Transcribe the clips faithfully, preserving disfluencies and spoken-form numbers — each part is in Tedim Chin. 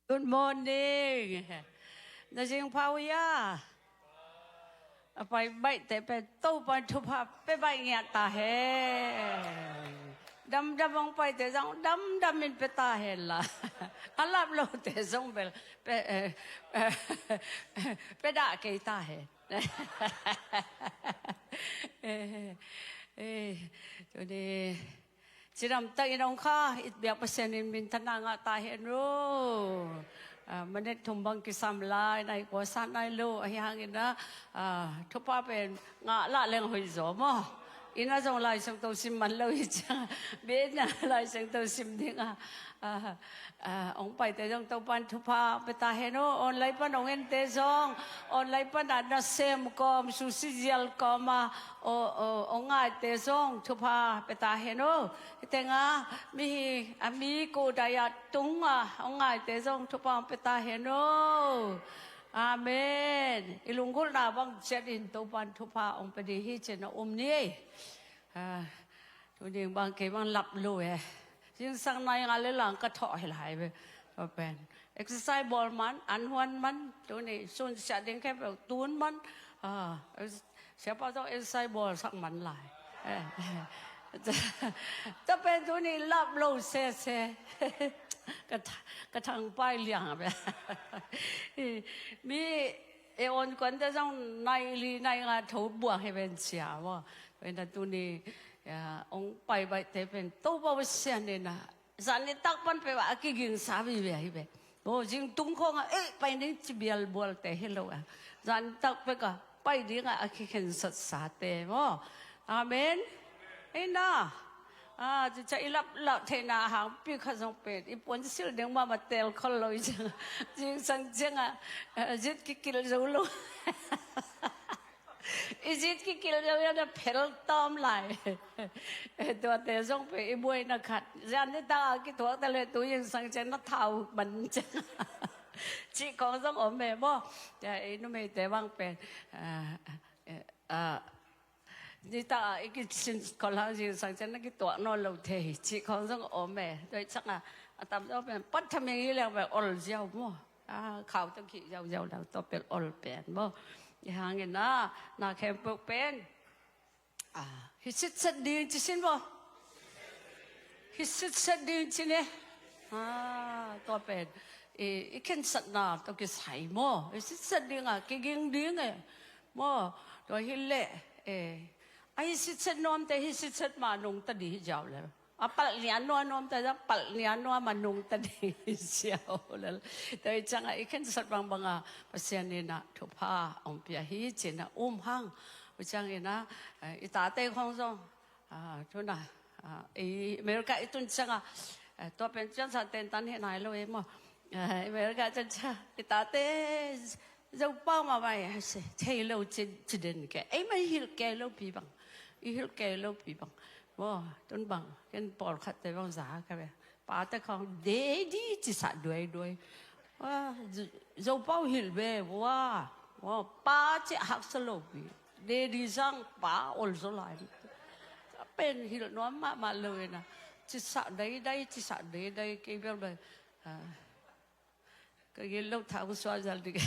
Good morning. Na zing pha uh hia? A pai baihte pen Topa in thupha pia baih ngiat ta hen. Damdam hong paite zong damdam in pia ta hen la, a lap lote zong bel pia, eh, eh, pia dah kei ta hen. Eh, eh, tuni cidam takin hong kha i biak Pasian in minthanna ngah ta hen lo. Ah, minute thum bang kisam lai, nai kua sat nai lo, ahi hangin ah, ah, thupha pen ngah lah leng hoih zaw maw. Inn ah zong Lai Siangtho sim man lo hi ciang, biakinn ah Lai Siangtho sim ding ah, ah, ah, hong paite zong Topa in thupha pia ta hen aw. Online pan hong ente zong, online pan ah nasem kawm, susi zial kawm ah, aw, aw, hong ngaite zong thupha pia ta hen aw. Hih tengah mi hi, a mi kudai ah tung ah hong ngaite zong thupha hong pia ta hen aw. Amen. I lunggulhna bang ciat in Topa in thupha hong pia ding hi ci-in a um ni. Ah, tuni bang kei bang lap lo e. Zingsang nai nga le lang ka thawh hi lai ve. Tua pen exercise bawl man, an huan man, tuni sun siah ding khempeuh tun man. Ah, Siapa zong exercise bawl sak man lai. Eh, tua pen tuni lap lo sese. Ka tha-, ka thangpai liang a bia. Mi e on kuante zong nai li nai nga tho buang hi ven cia maw. Tua ina tuni, ya, hong pai baihte pen Topa Pasian ina zan nitak pan pek a kigingsa vive ahi ve. Aw, zing tung khawng ah, eh, pai ning ci bialbualte hi lo a. Zan nitak pek a pai ding a, a kikhensatsate maw. Amen. Ei na. Ah, cica i laplap theihna hangpi kha zong pen i puansilh ding mahmah tel khol lo i ciang. Zingsang ciang a, eh, zit kikil zo lo. I zit kikil zo ia na phel tawm lai. Tuate zong pen i buaina khat. Zan nitak a kituak ta le tu zingsang ciang na thau man ciang. Cih khawng zong om e maw. Cia i numeite bang pen, ah, eh, ah, nitak a i kisin kholhang zingsang ciang na kituak nawn lo thei. Cih khawng zong om e. Tua i ciang a, a tam zong pen pat thaming hi leng pen ol ziau maw. Ah, khau tawh khih ziauziau lo, tua pen ol pen maw. I hangin ah, na khempeuh pen, ah, hi sitset ding ci sin maw. Hi sitset ding ci ne. Ah, tua pen i, i khensatna tawh kisai maw. Hi sitset ding a, kiging ding e. Maw, tua hi leh, eh, a hi sitset nuamte hi sitset mah nungta ding hi ziau le. A palh nia nuam nuamte zong palh nia nuam a nungta ding hi ziau lel. Tua i ciang a i khensat bangbang a Pasian in a thupha hong pia hi ci-in a um hang. Tua ciangin a, eh, i tate khawng zong, ah, tu na, ah, i America i tun ciang a, eh, tua pen ciang sa tentan hi nai lo e maw. Eh, America i tun ciang i tate Zopau mahmah i, thei lo ci, ci den kei. Ei mah i hilh kei lo pi bang. I hilh kei lo pi bang. Maw, tun bang, ken pawlkhatte bang za ka ve. Pate khawng, Daddy, ci sah duaiduai. Wa, Zo-, Zopau hilh ve, wa. Wa, pa ci haksa lo pi. Daddy zang pa ol zaw lai. Pen hilh nuam mahmah lo ina. Ci sah daidai, ci sah daidai, kei bel bai. Ah. Ka gil lo thau sual zal ding.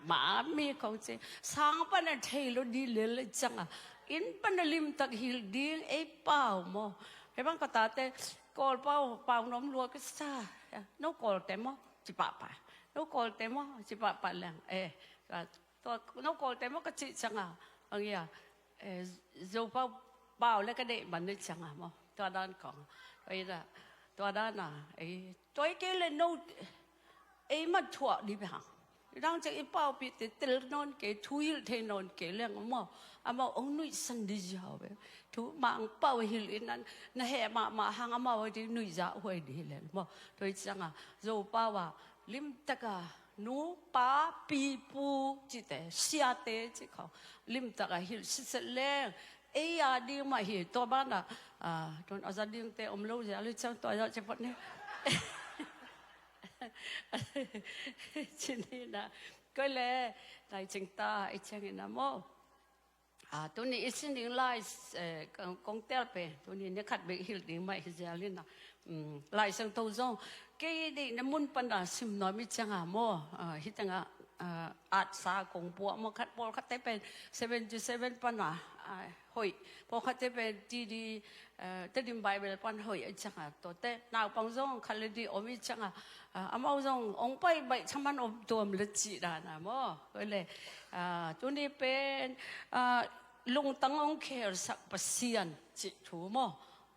Mami kong ci, sang pan a thei lo di lel ciang a. Inn pan a limtak hilh ding, ei pau maw. Hei bang ka tate, Kawl pau, pau nuam lua ka sa. No Kawlte maw, ci pahpah. No Kawlte maw, ci pahpah leng. Eh, ka, tua, no Kawlte maw ka cih ciang a. Ang ia, eh, Zopau pau le ka deih man ni ciang a maw. Tua dan kong. Tua i da, tua dan a, ei, tua i kei le no, ei mah thuak di bang. I dang ciang i paupihte tel nawn kei, thu hilh thei nawn kei leng maw. Amau hong nuihsan di ziau ve. Thu Mangpau hilh in an, na heh mahmah hang amau a di nuihzah huai di lel maw. Tua i ciang a, Zopau a, limtak a, nu, pa, pi, pu, cite, siate, ci khawng. Limtak a hilh sitset leng. Ei a ding mah hi, tua ban a, ah, tun a za dingte om lo zia, lui ciang tua zia ci phot ni. Ci ni na. Koi le, nai cing ta, i ciangin a maw. Ah, tuni i sin ding lai, eh, kong, kong tel pen, tuni ni khat bek hilh ding mah hi zial in a. Lai Siangtho zong kei deihna mun pana sim nuam i cianga maw, hih tengah atsa kong puah maw, khat pawlkhatte pen seventy seven pana hoih, pawlkhatte pen T D, Tedim Bible pan hoih a cianga, tuate naupang zong khat le nih om i cianga, amau zong hong paibaih thaman om tuam le cih dana maw. Hoih le, tuni pen lungtang hong khelsak Pasian cih thu maw.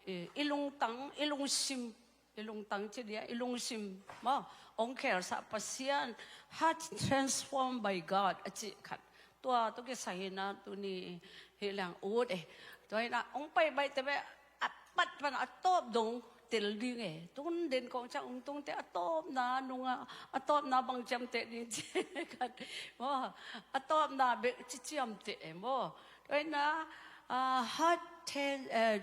I lungtang, i lungsim, i lungtang ci dia, i lungsim maw, hong khelsak Pasian, heart transformed by God a cih khat. Tua tawh kisai hina tuni hih leng ut e. Tua hina hong paibaih tebe a pat pan a tawp dong tel ding e. Tun den kong ciang ung tungte a tawpna nunga a tawpna bang ciamteh ding ci khat maw, a tawpna bek ci ciamteh e maw. Tua hina heart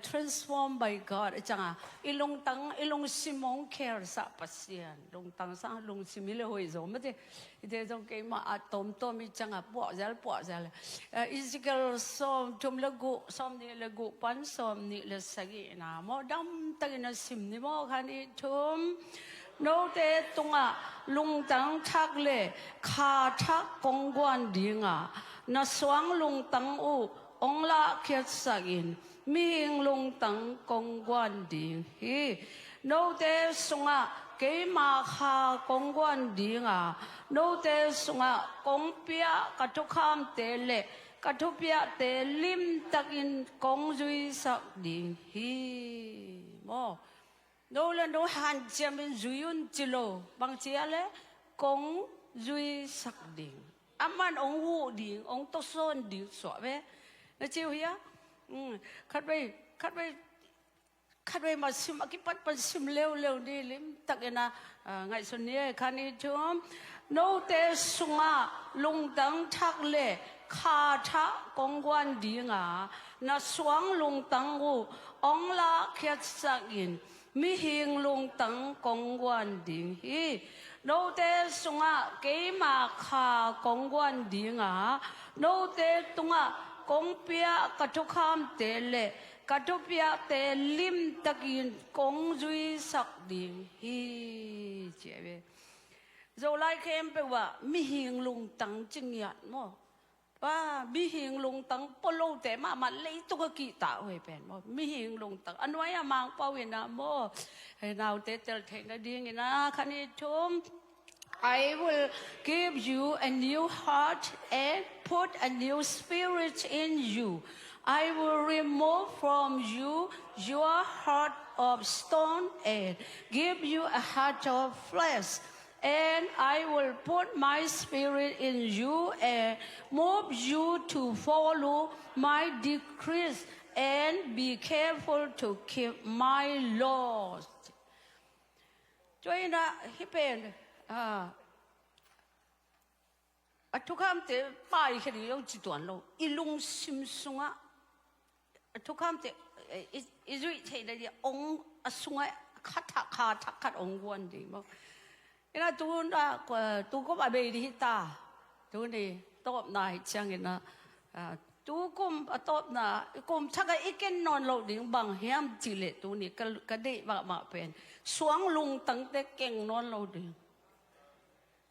transformed by God a cianga, i lungtang, i lungsim hong khelsak Pasian. Lungtang sang lungsim hi le hoih zaw mate. Hite zong keimah a tawmtawm i cianga puahzel puahzel. Ezekiel sawm thum le guh, sawm nih le guh pan sawm nih le sagihna maw, damtakin a sim ni maw, kha nih thum. Note tungah lungtang thak le kha thak kong guan dinga, na suang lungtang uh hong lahkhiatsakin mihing lungtang kong guan ding hi. Note sungah keima kha kong guan dinga, note sungah kong piah ka thukhamte le ka thupiahte limtakin kong zuisak ding hi. Maw, no le no hanciamin zui un ci lo, bangci a le kong zuisak ding. Aman hong huh ding, hong tawsawn ding suah ve. Na ci uh hia? Khatvei, khatvei, khatvei mah sim a kipat pan sim leuleu ni, limtakin a ngaihsun ni e, kha nih thum. Note sungah lungtang thak le kha thak kong guan dinga, na suang lungtang uh hong lahkhiatsakin mihing lungtang kong guan ding hi. Note sungah keima kha kong guan dinga, note tungah kong piah ka thukhamte le ka thupiahte limtakin kong zuisak ding hi, ci a ve. Zolai khempeuh ah mihing lungtang ci ngiat maw. Mihing lungtang pua lote mahmah leitung a kihta uh hi pen maw. Mihing lungtang a nuai a Mangpau ina maw. Hei naute tel theihna dingina kha nih thum. I will give you a new heart and put a new spirit in you. I will remove from you your heart of stone and give you a heart of flesh. And I will put my spirit in you and move you to follow my decrees and be careful to keep my laws. Tua ina hih pen a thukhamte paikhia ding lo ci tuan lo. I lungsim sungah a thukhamte i zuih theihna dia ong a sungah kha thak kha thak khat ong guan ding maw. Ina tuna tukum a bei ding hita. Tuni tawpna hi ciangina tukum a tawpna kum thak a i ken nawn lo ding bang hiam cih leh tuni ka deih mahmah pen suang lungtangte keng nawn lo ding.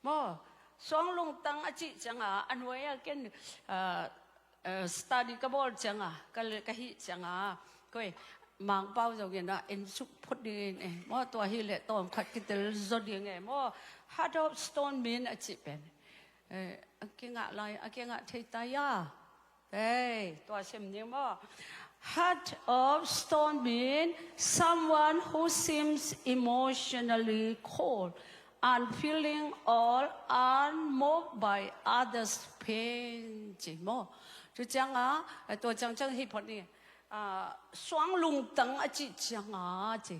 Maw, suang lungtang a cih cianga a nuai a ken study ka bawl cianga ka hih cianga koi Mangpau zongina en suk phot dingin e maw, tua hileh tawmkhat kitel zaw ding e maw. Heart of stone min a cih pen a kingah lai a kingah thei ta ia. Ei, tua sim ni maw. Heart of stone mean someone who seems emotionally cold, unfeeling or unmoved by others' pain ci maw. Cu cianga tua ciangciang hi phot ni. Suang lungtang a cih cianga ci.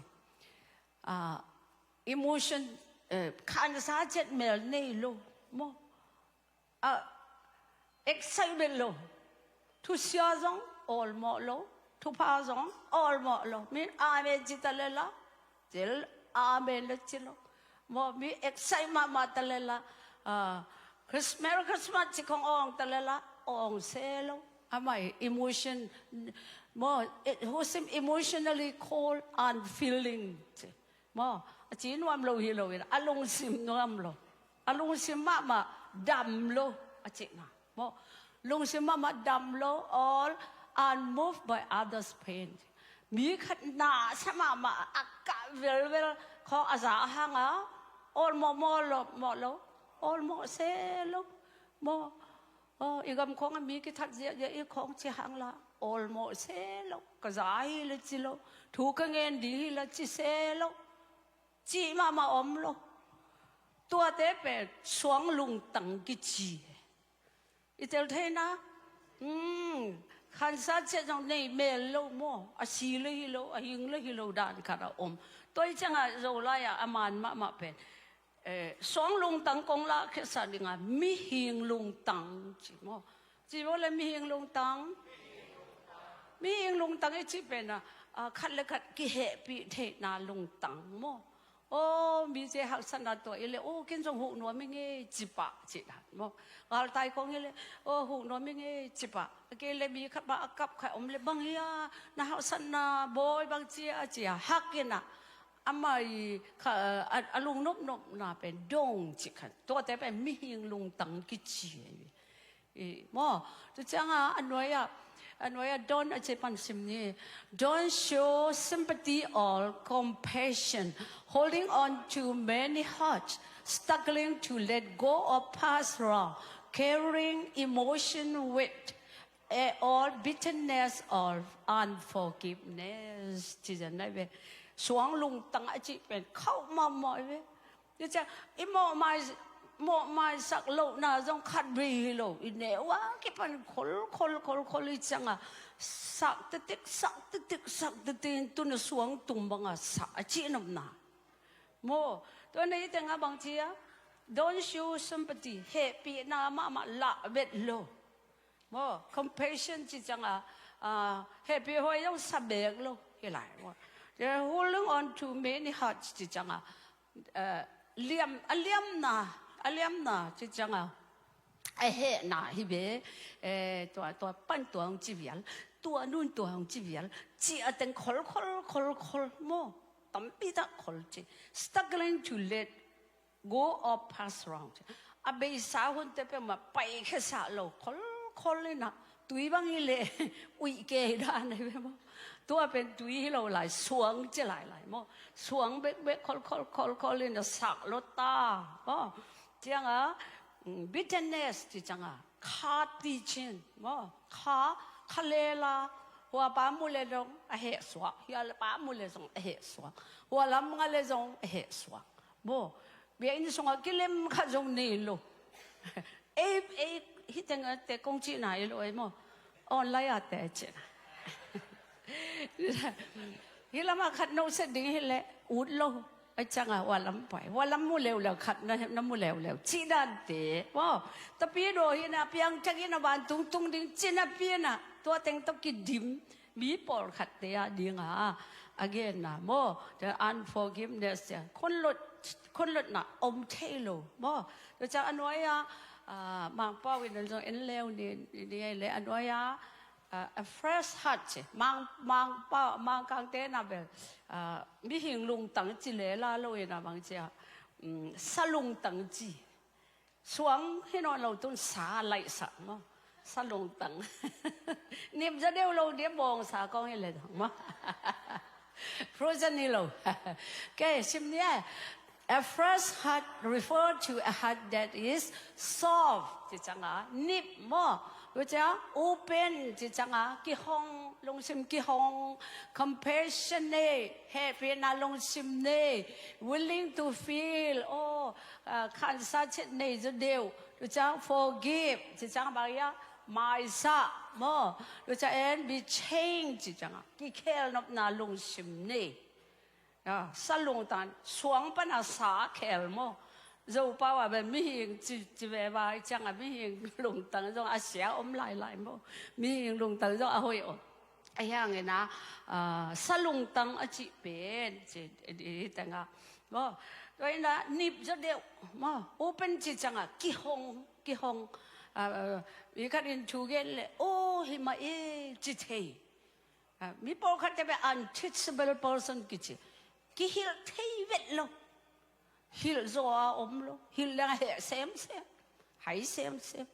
Emotion khansa cet mel nei lo maw. Excitement lo. Thusia zong awlmawh lo. Thupha zong awlmawh lo. Min amen ci ta lela cil amen le ci lo. Maw mi excite mahmah ta lela Merry Christmas ci khong awng ta lela awng se lo. Amai emotion maw, who seem emotionally cold, unfeeling ci. Maw, a ci nuam lo hi lo in, a lungsim nuam lo. A lungsim mahmah dam lo, a cihna. Maw, lungsim mahmah dam lo, all unmoved by others' pain. Mi khat na sa mahmah a kah velvel khawng a za a hang a, awlmawh mawh lo, mawh lo, awlmawh se lo. Maw, aw, i gam khawng a mi kithat ziahziah i khawng ci hang la, awlmawh se lo, ka za hi la ci lo, thu ka ngen ding hi la ci se lo. Cih mahmah om lo. Tuate pen suang lungtang kici. I tel theina, um, khansa ciah zong nei mel lo maw, a si le hi lo, a hing le hi lo dan khat a om. Tua i ciangah Zolai ah a man mahmah pen, eh, suang lungtang kong lahkhiatsa dinga mihing lungtang ci maw. Ci maw le mihing lungtang. Mihing lungtang i cih pen a, a, khat le khat kihehpih theihna lungtang maw. Aw, mi ci haksatna tuah i le, aw, ken zong huh nuam i ngei ci pah cih dan maw. Galtai kong i le, aw, huh nuam i ngei ci pah. A kei le mi khat mah a kap khat om le bang hi a, na haksatna bawi bang ci a ci a hak in a, amah i kha, a, a lungnopnopna pen dong cih khat. Tuate pen mihing lungtang kici ahi. I, maw, tu ciangah a nuai-ah, a nuai-ah don't a ci pan sim ni. Don't show sympathy or compassion, holding on to many hurts, struggling to let go of past wrong, carrying emotion with, eh, all bitterness or unforgiveness. Ci zan nai ve. Suang lungtang a cih pen khauh mahmah ve. Tua ciang, i mawhmai, mawhmaisak lohna zong khat vei hi lo. I neu a kipan khol, khol, khol, khol i cianga sak titik, sak titik, sak titik in tuna suang tung banga sak a cihnopna. Maw, tua nei tenga bang cia, don't show sympathy, hehpihna mahmah lah vet lo. Maw, compassion ci cianga, ah, hehpih huai zong sa bek lo. Hi lai, maw. They're holding on to many hurts ci cianga, eh, liam, a liamna, a liamna ci cianga, a hehna hi ve, eh, tua, tua pan tua hong ci vial, tua nun tua hong ci vial, ci a teng khol, khol, khol, khol, maw, tampi tak khol ci. Struggling to let go of past wrong. A beisa hunte peuhmah paikhia sa lo, khol, khol ina, tui bang i le, uih kei dan hi ve maw. Tua pen tui hi lo lai, suang ci lai lai maw. Suang bekbek khol, khol, khol, khol ina sak lo ta maw. Cianga, mm, bitterness ci cianga, kha ticin maw. Kha, kha lela, hua pa mu le zong a heh suak, hia pa mu le zong a heh suak, hua lam nga le zong a heh suak. Maw, biakinn sungah kilem khat zong nei lo. Ei, ei, hi tengte kong cihna hi lo ei maw. Online ah te cihna. Hi lamah khat no set ding hi leh ut lo. Ai ciangah hua lam pai. Hua lam mu leuleu khat na, na mu leuleu. Cih dante. Maw, tapi daw hi na piang ciangin a vantung tung ding cih napi na. Tua teng tawh kidim. Mi pawlkhatte a dinga a genna maw, the unforgiveness cia, khunlut, khunlutna om thei lo maw. Tua ciang a nuai-a, ah, Mangpau in zong en leu ni, ni, ni le a nuai-a, ah, a fresh heart ci, Mang, Mangpau, Mangkangte na bel, ah, mihing lungtang ci le la lo in a bang cia, mm, sa lungtang ci. Suang hi nawn lo tun sa laihsak maw. Sa lungtang. Nip zaw deuh lo dia bawngsa kong hi le dong maw. Frozen hi lo. Okay, sim ni eh. A fresh heart refer to a heart that is soft. Ci cianga nip maw. Tua ciang open ci cianga kihong, lungsim kihong, compassionate, hehpihna lungsim nei, willing to feel, oh, ah, khansa chet nei zaw deuh. Tua ciang forgive ci ciang bang ia, maisa maw. Tua ciang and be changed ci cianga kikhelnopna lungsim nei. Ah, sa lungtang, suang pana sa khel maw. Zopau a bel mihing ci, ci ve vai cianga mihing lungtang zong a sia om lailai maw. Mihing lungtang zong a hoih om. A hiangin a, ah, sa lungtang a cih pen ci, i, i tenga maw. Tua ina nip zaw deuh maw. Open ci cianga kihong, kihong. Ah, ah, mi khat in thu gen le, oh, hi mah e ci thei. Ah, mi pawlkhatte bel unteachable person kici. Kihilh thei vet lo. Hilh zaw a om lo. Hilh leng a heh semsem. Hai semsem.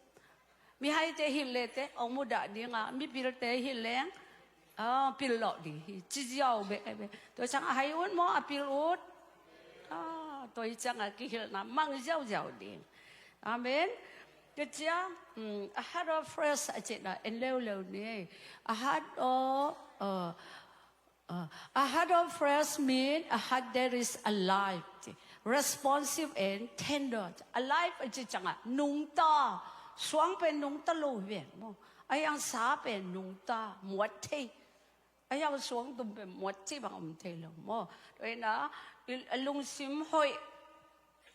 Mihaite hilh lete hong mudah dinga, mipilte hilh leng, ah, pil lawh ding hi. Ci ziau beh, beh. Tua ciang a hai ut maw, a pil ut? Ah, tua hi ciang a kihilhna mang ziauziau ding. Amen. Tua ciang, mm, a heart of flesh a cihna en leuleu ni. A heart of, uh, Uh, a heart of flesh mean a heart that is alive, responsive and tender. Alive a cih ciangah nungta, suang pen nungta lo hi ve maw. A hiang sa pen nungta, muat thei. A hiang suang tum pen muat cih bang om thei lo maw. Tua hi a, i, a lungsim hoih,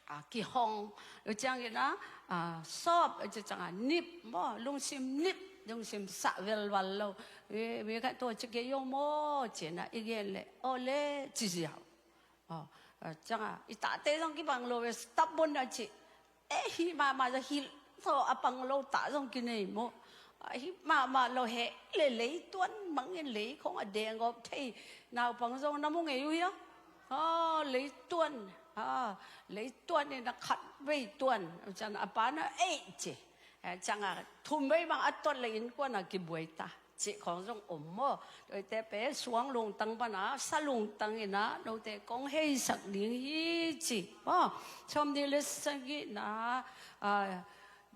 a, kihong. Tua ciangin a, a, sawp, a, ci ciangin a nip maw, lungsim nip, lungsim sah velval lo. Mi, mi khat tua ci kei zong maw, ci-in a i gen leh, aw le, ci ziau. Aw, a, ciangin a, i tate zong kibang lo ve, stubborn a ci. Eh, hih mahmah zong hilh tawh a pang lo ta zong kinei maw. A, hih mahmah lo heh le leituan mangin lei khong a deng gawp thei. Naupang zong na mu ngei uh hia? Aw, leituan. Aw, leituan in a khat vei tuan. Ciang a pa na ei ci. Eh, ciang a thum vei bang a tot le innkuan a kibuai ta. Cih khong zong om maw. Tuate pen suang lungtang pan a, sa lungtang in a, note kong heisak ding hi ci. Maw, sawmnih le sagihna, ah,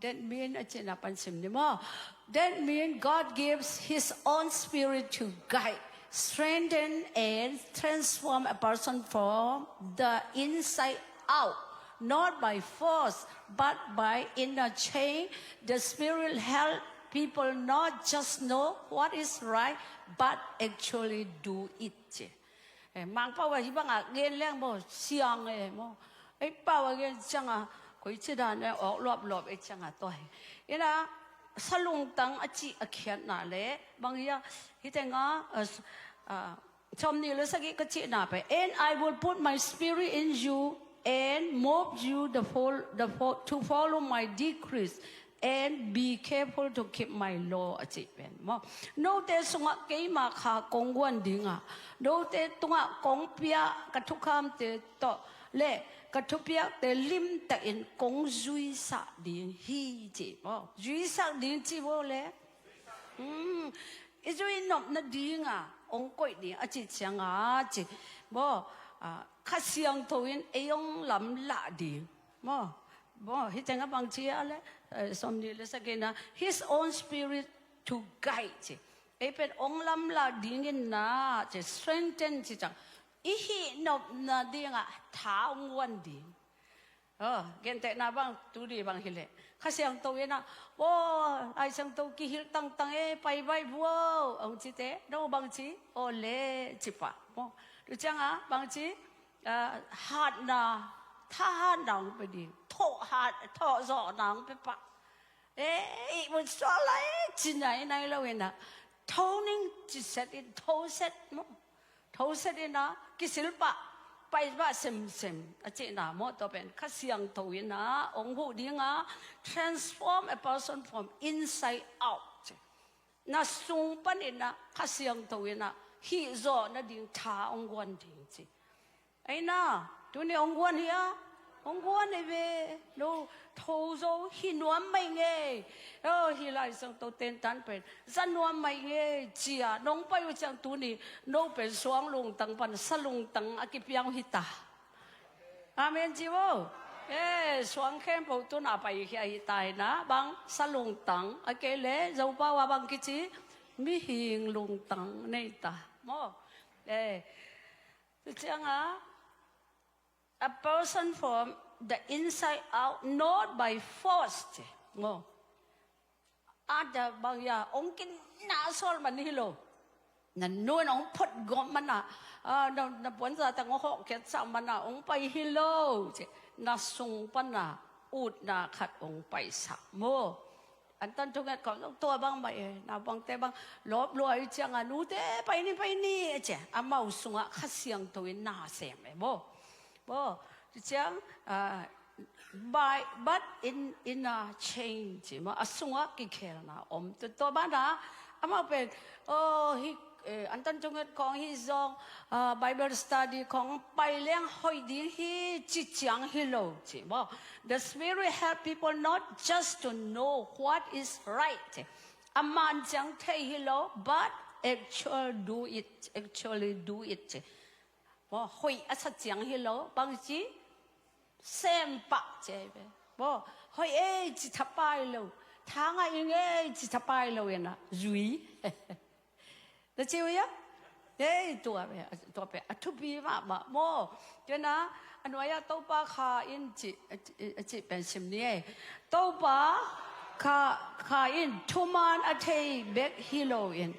that mean a cihna pan sim ni maw. That mean God gives his own spirit to guide, strengthen and transform a person from the inside out, not by force, but by inner change. The spirit help people not just know what is right, but actually do it. Ci. Eh, Mangpau a hih bangah gen leng maw, siang e maw. Ei pau a gen ciangah, koi ci dan e, awk luaplawp ei ciangah tua hi. Ina, sa lungtang a cih a khiatna le, bang hia, hih tengah, a, s-, a, sawmnih le sagih ka cihna pen, and I will put my spirit in you and move you the fol-, the fo-, to follow my decrees and be careful to keep my law, a cih pen maw. Note sungah keima kha kong guan dinga, note tungah kong pia ka thukhamte tawh le ka thupiakte limtakin kong zuisak ding hi ci maw. Zuisak ding ci maw le. Hmm. I zuih nop nadinga hong koih ding a cih cianga ci. Maw, ah, Kha Siangtho in ei hong lamlah ding. Maw, maw, hih tengah bang ci a le, eh, sawmnih le sagihna, his own spirit to guide ci. Ei pen hong lamlah dingin na, ci, strengthen ci ciang. I hih nop nadinga tha hong guan ding. Aw, gentehna bang, tuni bang hileh. Kha Siangtho in a, aw, Lai Siangtho kihilh tangtang e, pai vai vuau, hong cite, no bang ci, aw le, ci pah. Maw, tu cianga, bang ci, ah, hatna, thahatna hong pia ding, thawh hat, thawh zawhna hong pia pah. Eh, i mun suak lai, ci nai nai lo in a, tho ning, ci set in, tho set, maw. Tho set in a, kisil pah, pai pah semsem, a cihna maw, tua pen Kha Siangtho in a, hong huh dinga, transform a person from inside out. Na sung panin a, Kha Siangtho in a, hih zawh nading tha hong guan ding ci. Ei na, tuni hong guan hia, hong guan ei ve, no, tho zo hi nuam mai ngei. Oh, hih Lai Siangtho tentan pen, za nuam mai ngei, cia, nong pai uh ciang tuni, no pen suang lungtang pan, sa lungtang a kipiang hi ta. Amen, ci vo. Eh, suang khempeuh tuna paikhia hi ta hi na, bang, sa lungtang, a kei le, Zopau a bang kici, mihing lungtang nei ta. Maw, eh, tu cianga, a person from the inside out, not by force, ci. Maw. Ada bang hia, hong kinah sawl man hi lo. Na nu in hong phot gawp man a, ah, na, na puanza tang hong hawh khiat sak man a, hong pai hi lo, ci. Na sung pan a, utna khat hong paisak. Maw. Antan thunget khawm zong tua bang mah e, naupangte bang, lawp lua i cianga, nute, pai ni, pai ni, a ci. Amau sungah Kha Siangtho in na sem e, maw. Maw, tu ciang, ah, by, but in, in a change, maw, a sungah kikhelna om. Tu, tua banah, amau pen, oh, hih, eh, antan thunget khawng hi zong, ah, Bible study khawng pai leng hoih ding hi ci ciang hi lo ci maw. The Spirit help people not just to know what is right. A man ciang thei hi lo, but actual do it, actually do it. Maw, hoih a sa ciang hi lo, bang ci, sem pah ci ai ve. Maw, hoih ei ci thapai lo, thangah ing ei ci thapai lo ina zui. Na ci uh ia? Ei, tua ve, tua ve, a thupi mahmah maw. Tua ina, a nuai-ah Topa Kha in ci, a ci, a ci pen sim ni ei. Topa Kha, Kha in thuman a thei bek hi loin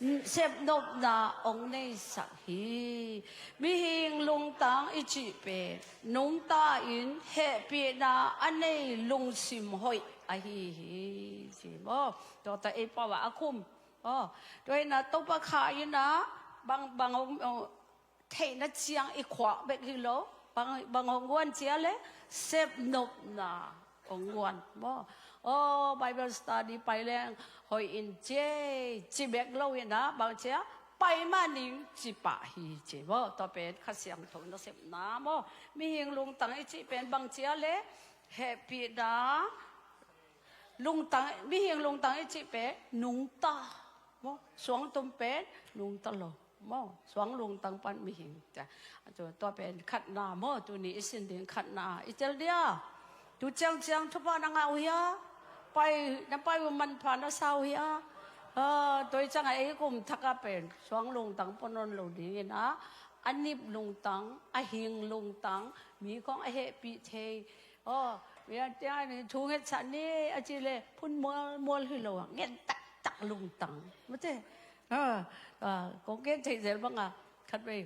sepnopna hong neisak hi. Mihing lungtang i cih pen nungta in hehpihna a nei lungsim hoih ahi hi ci maw. Tua tawh ei pau ah a khum. Aw, tua ina Topa Kha ina bang, bang hong, hong theihna ciang i khuak bek hi lo, bang, bang hong guan cia le sepnopna hong guan maw. Aw, Bible study pai leng hoih in ci ei ci bek lo ina bang cia, pai manin ci pah hi ci maw. Tua pen Kha Siangtho nasepna maw. Mihing lungtang i cih pen bang cia le hehpihna, lungtang, mihing lungtang i cih pen nungta maw. Suangtum pen nungta lo maw. Suang lungtang pan mihing. Tua, tua pen khatna maw, tuni i sin ding khatna i tel dia. Tu ciangciang thupha na ngah uh hia? Pai, na pai uh manpha na sa uh hia? Ah, tua i ciangah ei kum thakah pen suang lungtang pua nawn lo dingin ah, a nip lungtang, a hing lungtang, mi khawng a hehpih thei. Aw, mi a tia ni thu ngetsah ni a ci le phun mualmual hi lo a, ngen taktak lungtang. Mate. Ah, ah, kong gen thei zel bang a, khat vei.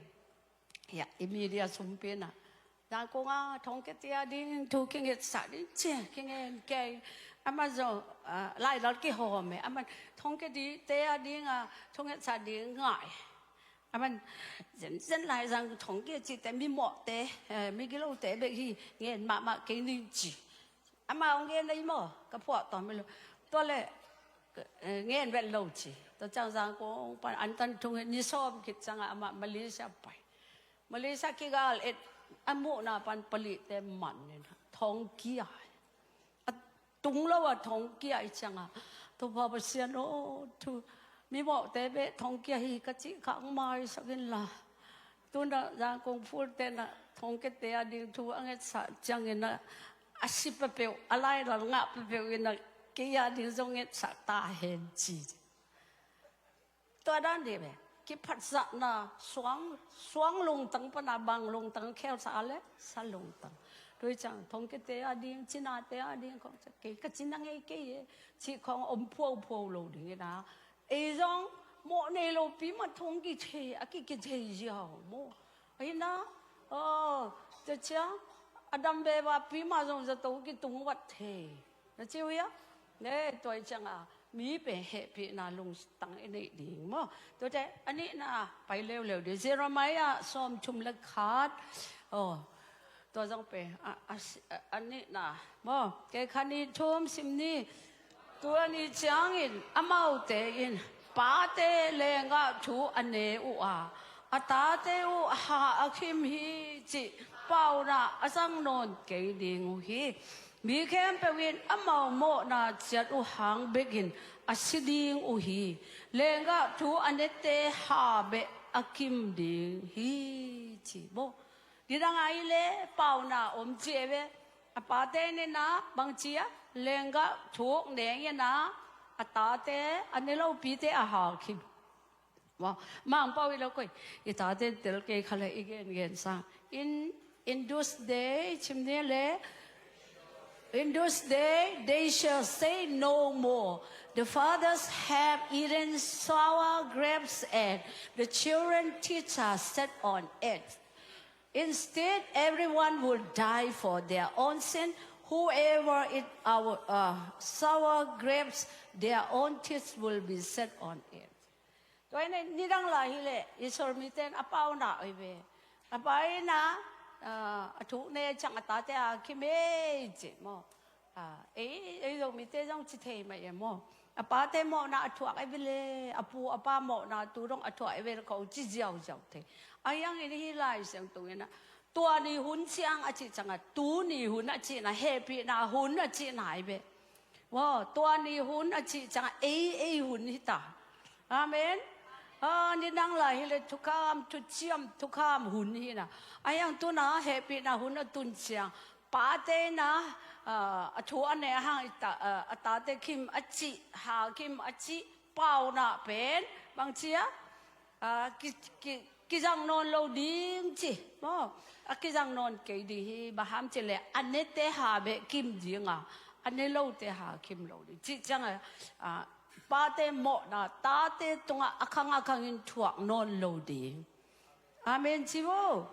Ia, i media sumpi na. Zangkong a thongkiate a ding thu kingetsah ding ci, kingen kei. Amah zong, ah, lailal kihawm e. Amah thongkiate a ding a, thu ngetsah ding ngai. Aman, zenzen lai zang thongkia cihte, mimawhte, eh, migilote bek hi, ngen mahmah kei ning ci. Amah hong ngen ahi maw, ka phuah tawm hi lo. Tua le, eh, ngen vet lo ci. Tua ciang Zangkong pan antan thung hi, ni sawm khit ciangah amah Malaysia pai. Malaysia kigal et, a muhna pan palihte man in, thongkia. A tung lo a thongkia i ciangah, Topa Pasian aw, thu, mimawhte bek thongkia hi ka cih kha hong maisak inla. Tuna Zangkong fulte na thongkiate a ding thu a ngetsah ciangin a, a si peuhpeuh, a lailal ngah peuhpeuh in a, kei a ding zong ngetsah ta hen ci. Tua dan dih ve. Kiphatzahna suang, suang lungtang pana bang lungtang khel sa le sa lungtang. Tua ciang thongkiate a ding, cinate a ding khong kei ka cina ngei kei e, cih khong om phuaphuap lo ding ina. Ei zong mawh nei lo pi mah thongki thei, a kiki thei ziau maw. Ahi na, aw, tua ciang a dam veva pi mah zong zato kitung vat thei. Na ci uh hia? Ne, tua i ciangah mi pen hehpihna lungtang i neih ding maw. Tuate a nihna pai leuleu ding. Jeremiah sawmthum le khat. Aw, tua zong pen a, a, a nihna maw. Kei kha ni thum sim ni. Tua ni ciangin amaute in pate lenggah thu a ne uh a, a tate uh ha a khim hi cih pauna a zang nawn kei ding uh hi. Mi khempeuh in amau mawhna ciat uh hang bekin a si ding uh hi. Lenggah thu a nete ha beh a kim ding hi ci bo. Nidang a i le pauna om ci e ve. A pate nena bangci a lenggah thuk nengena a tate a ne lopite a ha kim. Wow. Mangpau i lo koi. I tate tel kei kha le i gen gen sa. In, in those days, chim ni le. In those days, they shall say no more, "The fathers have eaten sour grapes, and the children teachers sat on it." Instead, everyone will die for their own sin. Whoever eat our, uh, sour grapes, their own teeth will be set on it. Tua ina nidang lai hi le, Israel mite in a pauna oi ve. A pa ina, ah, a thuk ne ciang a tate a kim e ci maw. Ah, ei, ei Zomite zong ci thei mah e maw. A pate mawhna a thuak ei ve le, a pu a pa mawhna tu dong a thuak ei ve le, ko ci ziauziau thei. Ahi hangin hih Lai Siangtho in ah, tua ni hun ciang a cih ciangah, tu ni hun a cihna, hehpihna hun a cihna ei ve. Maw, tua ni hun a cih ciangah, ei, ei hun hi ta. Amen. Ah, nidang lai hi le thukham, thuciam, thukham hun hi na. Ahi hang tu-in ah hehpihna hun a tun ciang, pate in ah, ah, a thu a ne hang i ta, ah, a tate khim a cih, ha khim a cih, pauna pen bang ci a, ah, ki, ki, kizang nawn lo ding ci. Maw, a kizang nawn kei ding hi, bang hang cih leh a nete ha beh khim ding a, a ne lote ha khim lo ding. Cih ciangah, ah, pate mawhna tate tungah a khang a khangin thuak nawn lo ding. Amen ci vo.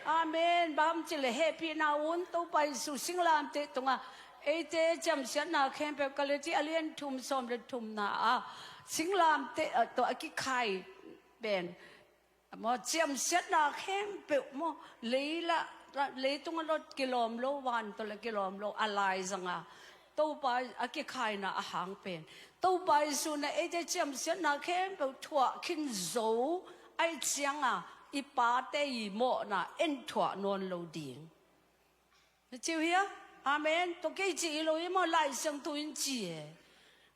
Amen. Bang hang cih leh hehpihna hun Topa Jesu singlamteh tungah eite ciamsiatna khempeuh, Galati a lian thum sawm le thumna ah, singlamteh, ah, tawh a kikhai pen, maw, ciamsiatna khempeuh, maw, leila, leitung a lo kilawm lo, van tawh la kilawm lo, a laizang a Topa a kikhaina a hang pen, Topa Jesu in ah eite ciamsiatna khempeuh thuah khin zo ahih ciangah, i pate i mawhna en thuah nawn lo ding. Na ci uh hia? Amen. Tua kei cih hi lo hi maw, Lai Siangtho in ci e.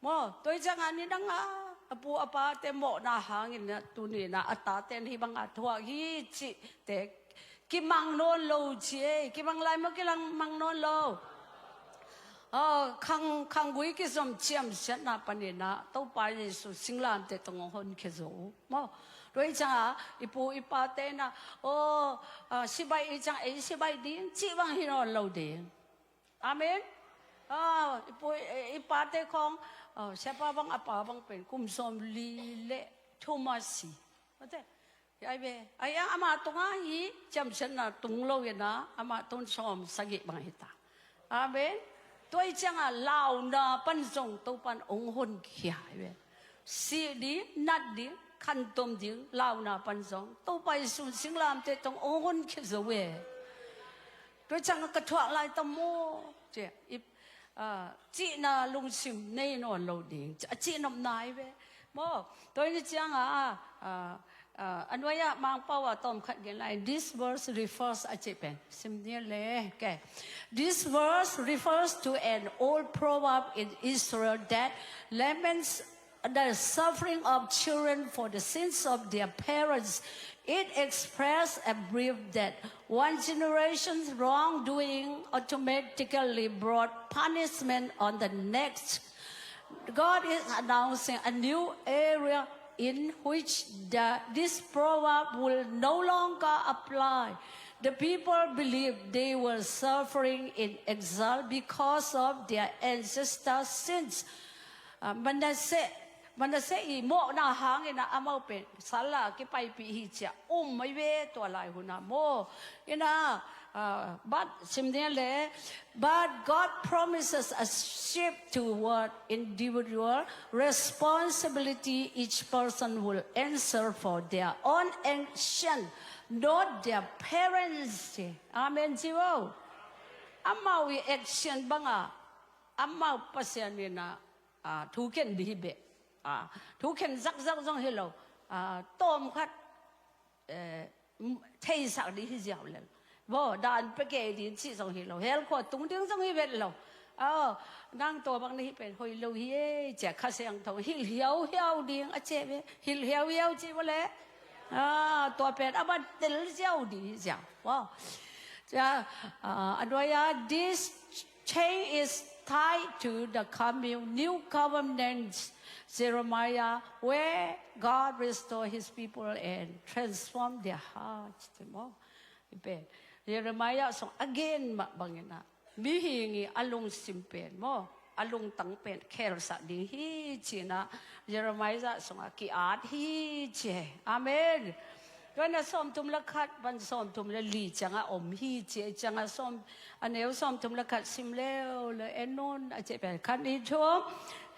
Maw, tua hi ciangah nidang a, a pu a pate mawhna hangin ah, tuni-in ah a tate in hih bangah thuak hi cihte kimang nawn lo ci e. Kimang lai maw, kimang nawn lo? Aw, khang, khanggui kizom ciamsiatna panin ah Topa Jesu singlamteh tungah hong honkhia zo. Maw, tua hi ciangah i pu i pate in ah, aw, ah, sibaih hi ciang ei sibaih ding cih bang hi nawn lo ding. Amen. Ah, i pu i, i pate khawng, ah, siapa bang, a pa bang pen kum sawmli le thum a si. Mate. Hi ai ve. Ai a, amah tungah hi ciamsiatna tung lo in ah, amah tung sawmsagih bang hi ta. Amen. Tua hi ciangah launa pan zong Topa in hong honkhia hi ve. Sih ding, nat ding, khantom ding, launa pan zong Topa Jesu singlamteh tungah hong honkhia zo e. Tua ciangah ka thuak lai ta maw, ci, i, ah, cihna lungsim nei nawn lo ding, a cihnopna hi ve. Maw, tua hi ciangah, ah, ah, a nuai-ah Mangpau ah tawmkhat gen lai, this verse refers, a cih pen sim ni le, okay. This verse refers to an old proverb in Israel that laments the suffering of children for the sins of their parents. It expressed a belief that one generation's wrongdoing automatically brought punishment on the next. God is announcing a new era in which the, this proverb will no longer apply. The people believed they were suffering in exile because of their ancestors' sins. Ah, Manasseh, Manasseh i mawhna hangin ah amau pen sal ah kipaipih hi ci-a um mai ve tua lai hun ah maw. In ah, ah, but sim ni le, but God promises a shift toward individual responsibility. Each person will answer for their own action, not their parents. Amen ci vo. Amau i action bangah amau Pasian in ah, ah, thukhen ding hi beh. Ah, thukhen zakzak zong hi lo. Ah, tawmkhat, eh, m-, theisak ding hi ziau lel. Bo, dan pia kei ding cih zong hi lo. Hell khua tung ding zong hi vet lo. Aw, nang tua bang na hih pen hoih lo hi e, ci-a Kha Siangtho hilh hiauhiau ding a ci ve. Hilh hiauhiau ci vo le. Ah, tua pen a ban tel ziau ding hi ziau. Wow. Ci-a, ah, a nuai-ah, this change is tied to the coming new covenant, Jeremiah, where God restore his people and transform their hearts. Ci maw. Hi pen Jeremiah sung a gen mah bangin ah, mihing i a lungsim pen maw, a lungtang pen khelsak ding hi ci-in ah Jeremiah sungah ki-at hi ci. Amen. Tua in ah sawmthum le khat pan sawmthum le li ciangah om hi ci. Ciangah sawm, a neu sawmthum le khat sim leuleu, en un, a ci pen khat, nih, thum.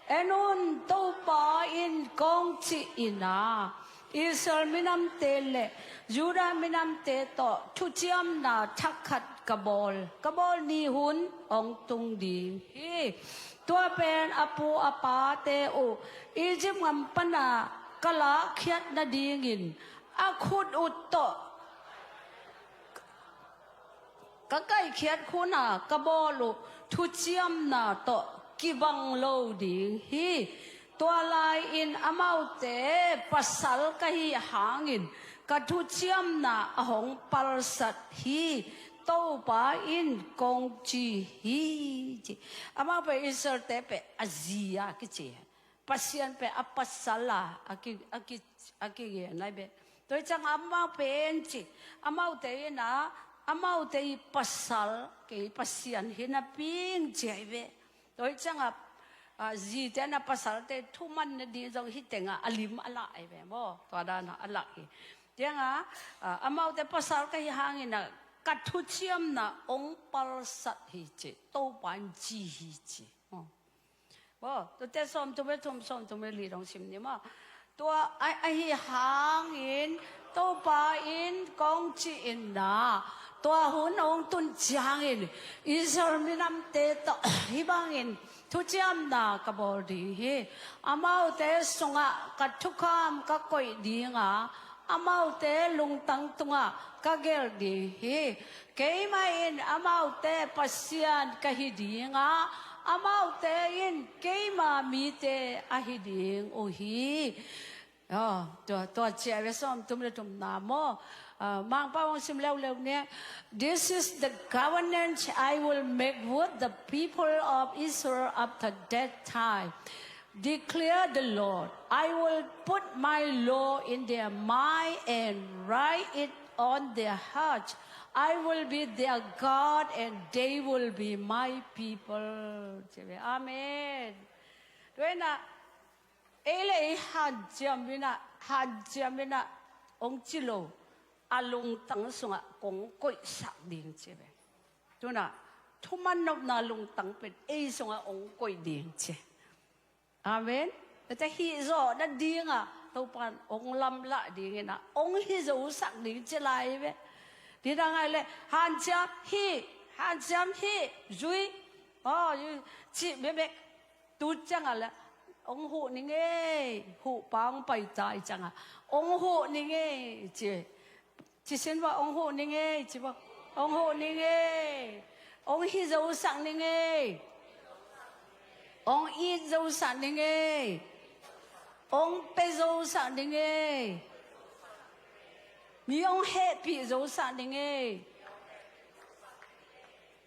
En un, Topa in kong cih in ah, Israel minamte le Judah minamte tawh thuciamna thak khat ka bawl, ka bawl ni hun hong tung ding hi. Tua pen a pu a pate uh Egypt gam pana ka lakkhiat nadingin a khut uh tawh ka kaikhiat khuna ka bawl uh thuciamna tawh kibang lo ding hi. Tua lai-in amaute pasal ka hih hangin ka thuciamna a hong palsat hi. Topa in kong ci hi, ci. Amau pen Israel-te pen a zi a kici hi. Pasian pen a pasal a, a ki, a ki, a kigen ahi ve. Tua hi ciang amau pen ci, amaute in a, amaute i pasal, kei Pasian hi napi ing ci ahi ve. Tua hi ciang a, a, zite na pasalte thuman nading zong hih teng a, a lim a lah ahi ve maw. Tua dan a, a lah hi. Ciang a, a, amaute pasal ka hih hangin a, ka thuciamna hong palsat hi ci, Topa in ci hi ci. Maw. Maw, tuate sawmthum le thum, sawmthum le li dong sim ni maw. Tua a, ahi hangin Topa in kong ci in a, tua hun hong tun ciangin Israel minamte tawh hih bangin thuciamna ka bawl ding hi. Amaute sungah ka thukham ka koih ding a, amaute lungtang tungah ka gelh ding hi. Keimah in amaute Pasian ka hi ding a, amaute in keima mite ahi ding uh hi. Aw, tua, tua ciang a ve sawmthum le thumna maw. Ah, Mangpau hong sim leuleu ni. This is the covenant I will make with the people of Israel after that time, declare the Lord. I will put my law in their mind and write it on their heart. I will be their God and they will be my people. Ci ve. Amen. Tua hi a, ei le ei hanciam in a, hanciam in a, hong ci lo, a lungtang sungah kong koihsak ding ci ve. Tu-in a, thuman nopna lungtang pen ei sungah hong koih ding ci. Amen. Tua hih zawh nading a, Topa in hong lamlah ding in a, hong hi zosak ding ci lai ve. Nidang a leh, hanciam hih, hanciam hih, zui, aw, zui, cih bekbek. Tu ciang a leh, hong huh ning ei, huhpa hong pai ta hi ciang a, hong huh ning ei, ci. Ci sin va, hong huh ning ei, ci va. Hong huh ning ei. Hong hi zosak ning ei. Hong it zosak ning ei. Hong pia zosak ning ei. Mi hong hehpih zosak ning ei.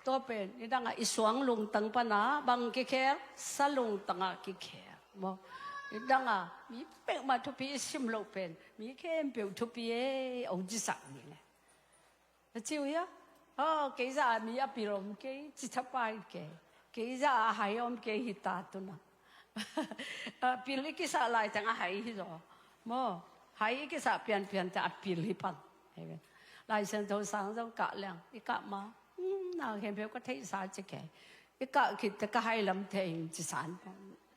Tua pen, nidang a i suang lungtang pan a, bang kikhel, sa lungtang a kikhel. Maw, nidang a, mi peuhmah thupi i sim loh pen, mi khempeuh thupi e, hong cisak ding e. Na ci uh hia? Aw, kei zah a mi a pil om kei, ci thapai kei. Kei zah a hai om kei hi ta tu-in a. A pil i kisah lai teng a hai hi zaw. Maw, hai i kisah pianpian teng a pil hi pan. Lai Siangtho sang zong kah leng, i kah ma. Hmm, na khempeuh ka theihsa ci kei. I kah khit teh ka hai lam thei ing ci san.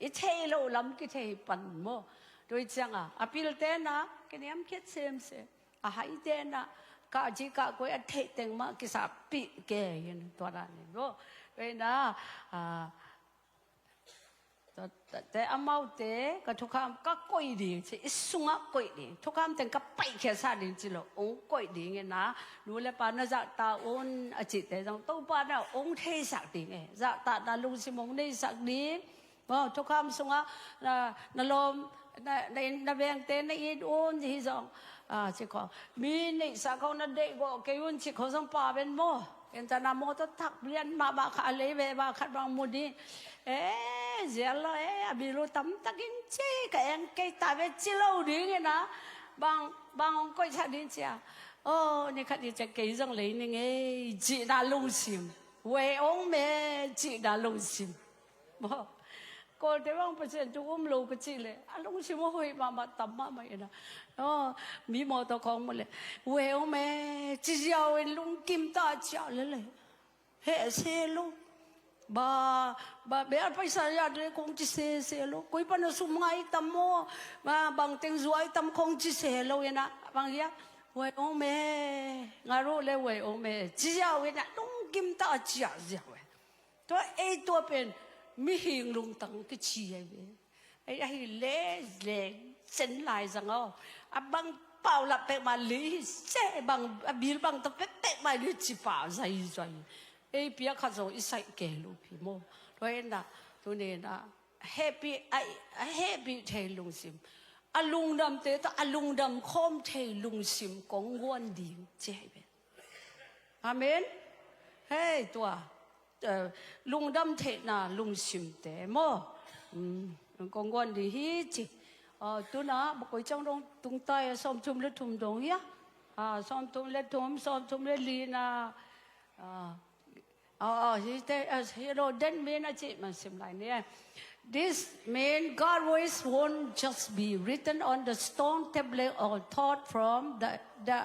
I theih loh lam kithei pan maw. Tua hi ciang a, a pilte in a, kiniamkhiat semsem. A haite in a, kah ci kah koi a theih teng mah kisahpih kei in tua dan in maw. Tua hi a, a, tua, tua, te amaute, ka thukham, ka koih ding ci, i sungah koih ding. Thukham teng ka paikhiatsak ding ci lo, hong koih ding in a, nu le pa na zahtak un, a cihte zong, Topa in a, hong theisak ding e, zahtakna lungsim hong neisak ding. Maw, thukham sungah, na, na lawm, na, na inn, na vengte na it un, hi zong, a, ci khawng. Mi neihsa khawng na deihgawh kei un, ci khawng zong pau ven maw. Ken tana mawtaw thak lian mahmah khat a lei ve, va khat bang mu ding. E, zial lo, e, a bil uh tamtak in ci, ka eng kei ta ve ci lo ding in a. Bang, bang hong koihsak ding ci a. Aw, ni khat ni ciang kei zong lei ning ei, cihna lungsim. Huai hong me, cihna lungsim. Maw, Kawlte bang Pasian thu um lo ka cih leh, a lungsim a hoih mahmah tam mahmah in a. Aw, mi mawtaw khawng mu leh, huai hong me, ci ziau in lungkim ta ciah lel e. Heh se lo. Ba, ba, bel paisa ya de kong ci sese lo. Koi pan a sum ngai tam maw, ba, bang teng zuai tam kong ci se lo in a. Bang hia, huai hong me, nga ruh leh huai hong me, ci ziau in a lung kimta a ciah ziau e. Tua ei tua pen mihing lungtang kici ahi ve. Ei ahi le leng cen lai zang aw. A bang paulap pekmah li hi se bang a bil bang ta pekpek mai li ci pah zaizai. Ei piak khat zong i saih kei lo pi maw. Tua ena tunena hehpih a hehpih thei lungsim, a lungdamte tawh a lungdam khawm thei lungsim kong guan ding ci ahi ve. Amen. Hei tua lungdam theihna lungsimte maw, kong guan ding hi ci. Tuna bakoi ciang dong tungtai a sawmthum le thum dong hia? Sawmthum le thum, sawmthum le lina. Hi te, hi lo den min a ci man sim lai ni. This mean God's ways won't just be written on the stone tablet or taught from the, the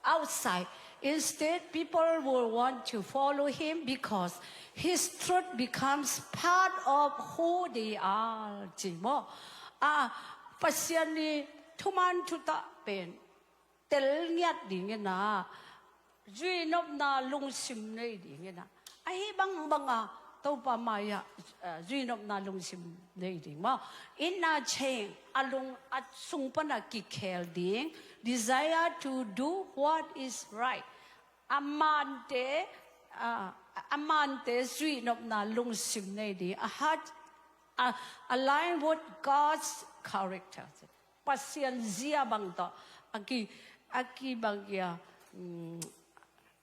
outside. Instead, people will want to follow him because his truth becomes part of who they are. Ci maw? A Pasian ni thuman thutah pen tel ngiat dingin a zuinopna lungsim nei dingin a ahi bangbanga Topa mai-ah zuinopna lungsim nei ding maw? Inna cheng a lung a sung pana kikhel ding, desire to do what is right. A mante a mante zuinopna lungsim nei ding, a heart a align with God's character. Pasian zia bang tawh a ki a ki bang kia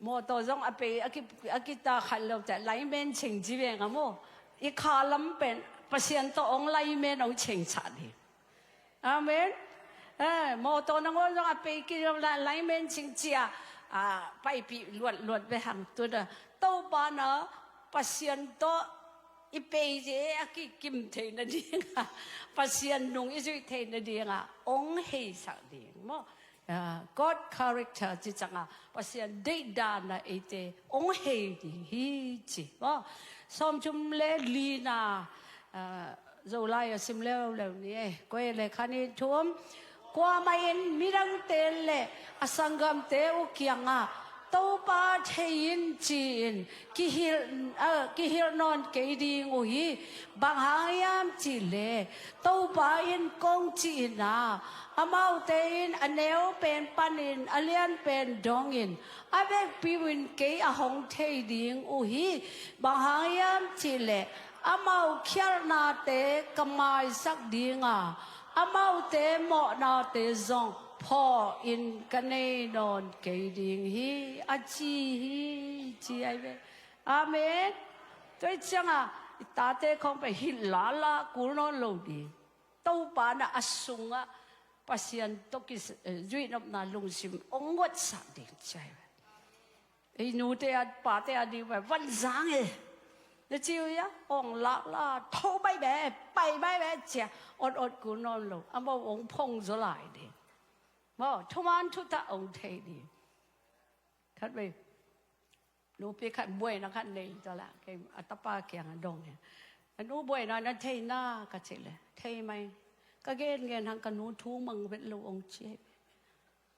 mawtaw zong a pei a ki a kita khat lo te laimen cheng ci veng a maw? I kha lam pen Pasian tawh ong laimen ong cheng sah ding. Amen. Mawtaw nangawn zong a pei ki lo laimen cheng cia paipih luatluat ve hang tuna Topa na Pasian tawh i pei ze a kikim theina dinga Pasian nung i zuih theina dinga ong heisak ding maw? God character ci canga Pasian deihdanna eite ong hei ding hi ci maw? Sawmthum le lina Zolai a sim leuleu ni e. Koi le khan i thum. Kuamah in midangte le a sanggamte uh kiangah Topa thei in ci-in kihilh nawn kei ding uh hi. Bang hang hiam cihleh Topa in kong ci-in ah amaute in a neu pen panin a lian pen dongin a vekpi uh in kei a hong thei ding uh hi. Bang hang hiam cihleh amau khialhnate ka maisak dinga amaute mawhnate zong phawkin ka nei nawn kei ding hi a ci hi ci ahi ve. Amen. Tua hi cianga i tate khawng pen hilh lala kul nawn lo ding. Topa na a sungah Pasian tawh ki zuihnopna lungsim ong guatsak ding ci ahi ve. Ei nute a pate a ding pen vanzang e. Na ci uh ia ong lakla tho bai be pai bai be cia ot ot kul nawn lo amau ong phong zaw lai ding. Maw thuman thutah ong thei ding. Khat vei nupi khat buaina khat nei ta la kei a tapa kiang a dong hi. A nu buaina na thei na ka ci le thei mai. Ka gen gen hang ka nu thu mang vet lo ong ci hi.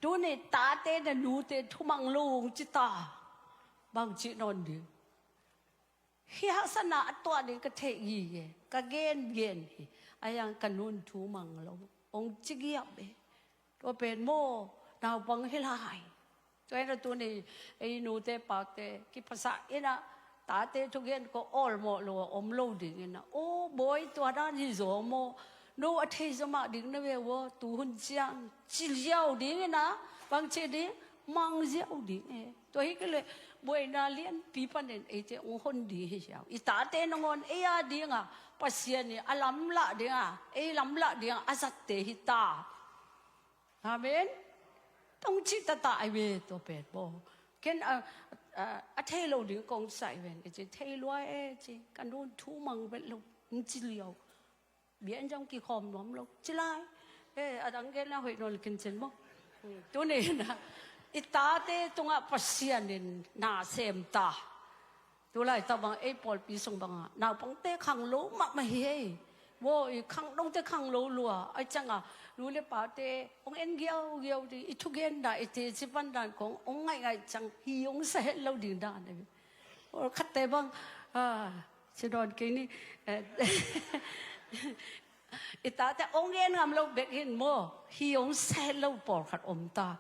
Tuni tate na nute thu mang lo ong ci ta. Bang ci nawn ding. Hi haksatna a tuah ding ka theih gige ka gen gen hi. A yang ka nun thu mang lo ong ci giap e. Tua pen maw naupang hi lai. Tua hi na tuni ei nute pate kiphasak ina tate thugen ko awlmawh lo a om lo ding ina o bawi tua dan hi zaw maw? No a thei zaw mah ding na ve ua tuhun ciang ci ziau ding ina bang ci ding mang ziau ding e. Tua hi kei le buaina lianpi panin eite ong hon ding hi hiau. I tate nangawn ei a dinga Pasian i a lamlah dinga ei lamlah dinga a zatte hi ta. Amen. Tong cih tata ai ve tua pen bo ken a thei lo ding kong sai ven i ci thei lua e ci ka nun thu mang vet lo ci liau. Bia in zong kikhawm nuam lo ci lai. E a dang gen la hoih nawn kin cin maw? Tuni na i tate tungah Pasian in na sem ta. Tulai tabang ei pawlpi sung banga naupangte khang lo mahmah hi hei. Maw i khang dongte khang lo lua ai canga nu le pate ong en giaugiau ding i thugen dan i teci pan dan kong ong ngaihngaih cang hi ong sa het lo ding dan. Pawlkhatte bang, ah, ci dawn kei ni, eh, i tate hong gen ngam lo bek hi maw, hi hong sat lo pawlkhat om ta.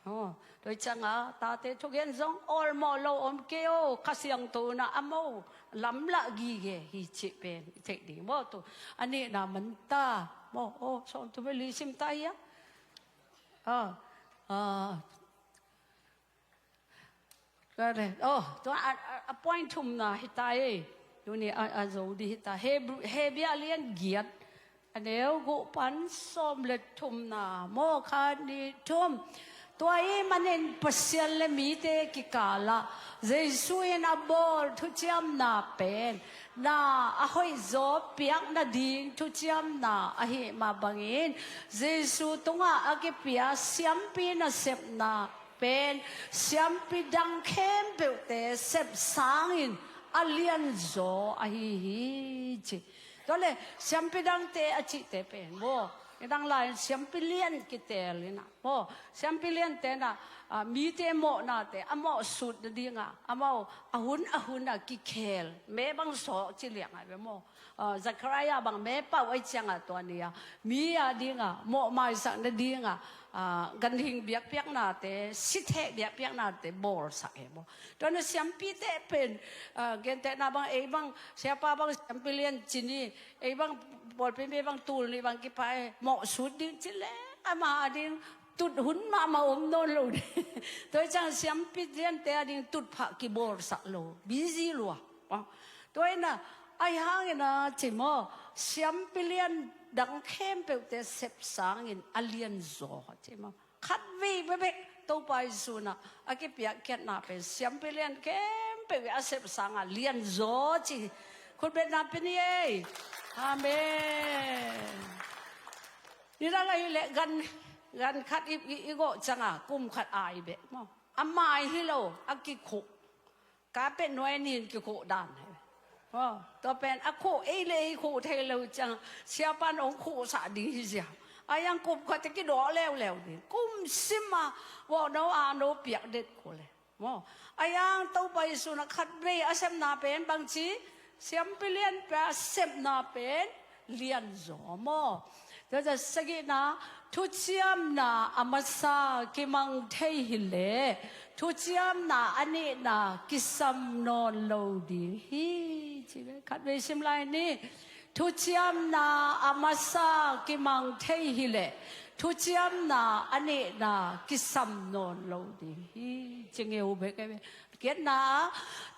Oh, tua hi cianga tate thugen zong awlmawh lo om kei o, Kha Siangtho in a mo lamlah gige hi cih pen i theih ding maw. Tu a nihna man ta maw. Oh, sawm tu beli sim ta hi a. Ah, ah, Ka le, oh, tua a, a, a point thumna hi ta ei. Tuni a, a zo ding hi ta. Hebru, Hebru a lian giat, a neu guk pan sawm le thumna maw, khat, nih, thum. Tua ahih manin Pasian le mite kikalah Jesu in a bawl thuciamna pen na a hoihzaw piak nading thuciamna ahih mah bangin Jesu tungah a kipia siampi nasepna pen siampi dang khempeuhte sep sangin a lianzaw ahi hi ci. Tua le siampi dangte a cihte pen maw, i dang lai-in siampi lian kiteel in a maw, siampi liante in a, ah, mite mawhnate a mawhsut nadingah amau a hun a hun a kikheel, me bang sawh ci liang ai ve maw. Ah, Zechariah bang me pauh ahih ciangah tua ni a mi a dingah mawhmaisak nadingah, ah, ganhing biakpiaknate, sitheh biakpiaknate bawlsak hi maw. Tua na siampite pen, ah, gentehna bang ei bang siapa bang siampi lian ci ni, ei bang pawlpi mi bang tul nih bang kipai mawhsut ding ci leng ama a ding tut hun mahmah om nawn lo ding. Tua hi ciang siampi liante a ding tutphah kibawlsak lo, busy lua. Tua hi na, ahi hangin a ci maw, siampi lian dang khempeuhte sep sangin a lianzaw ci maw. Khatvei bekbek Topa Jesu in a a kipiakkhiatna pen siampi lian khempeuh a sep sangah lianzaw ci. Khutbetna pia ni ei. Amen. Nidang ahih leh gan, gan khat i, i, i gawh ciangah kum khat ai beh maw, a mai hi lo, a kikhuh. Carpet nuai nin kikhuh dan hi. Maw, tua pen a khuh ei le ei khuh thei lo ciang siapa'n hong khuhsah ding hi zia. A yang kum khat te kidawh leuleu ding, kum sim a vawhno ano piak det kul e. Maw, a yang Topa Jesu in a khatvei a sepna pen bangci, siampi lianpa sepna pen lianzaw maw. Tua ciang sagihna, thuciamna a masa kimang thei hileh thuciamna a nihna kisam nawn lo ding hi ci ve. Khatvei sim lai ni. Thuciamna a masa kimang thei hileh thuciamna a nihna kisam nawn lo ding hi ci ngeu bek e ve. Giatna,